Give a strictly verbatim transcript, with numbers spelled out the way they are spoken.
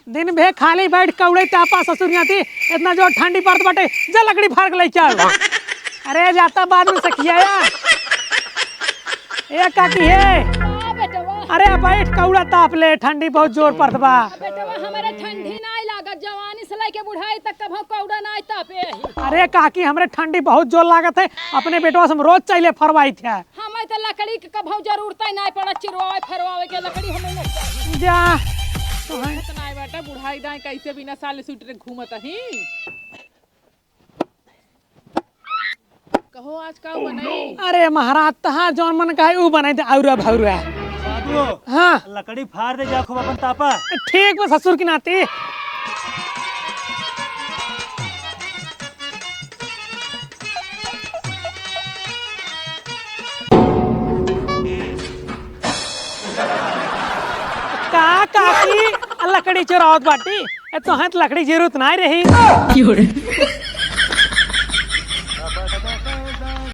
दिन भे खाली बैठ कौड़े तापा ससुर नाती, इतना जोर ठंडी पड़त बाटे, जा लकड़ी फाड़ के लेके आओ। अरे जाता बाद में सखिया। ए काकी हे, का बेटवा? अरे बैठ कौड़ा ताप ले, ठंडी बहुत जोर पड़त बा। बेटवा, हमरे ठंडी नाई लागत, जवानी से लेके बुढ़ाई तक कभो कौड़ा नाई तापे ही। अरे काकी, हमरे ठंडी बहुत जोर लागत है, अपने बेटवा से हम रोज चैले फरवाई थे। हमें तो लकड़ी के कभो जरूरत ही नाई पड़त, चिरवावे फरवावे के लकड़ी हमें नहीं चाहिए। जा। तो है। इतना है बेटा, बुढ़ाई दाई कैसे बिना साले स्वेटर घूमत ही। कहो आज का बनाई? अरे महाराज, तहार जौन मन कहे ऊ बनाई दे, औरा भौरा। बाबू, हाँ। लकड़ी फाड़ दे जा, खूब अपन तापा। ठीक बा ससुर की नाती। का काकी, लकड़ी चोरावत बाटी? ए, तोहें त लकड़ी जरूरत नाई रही।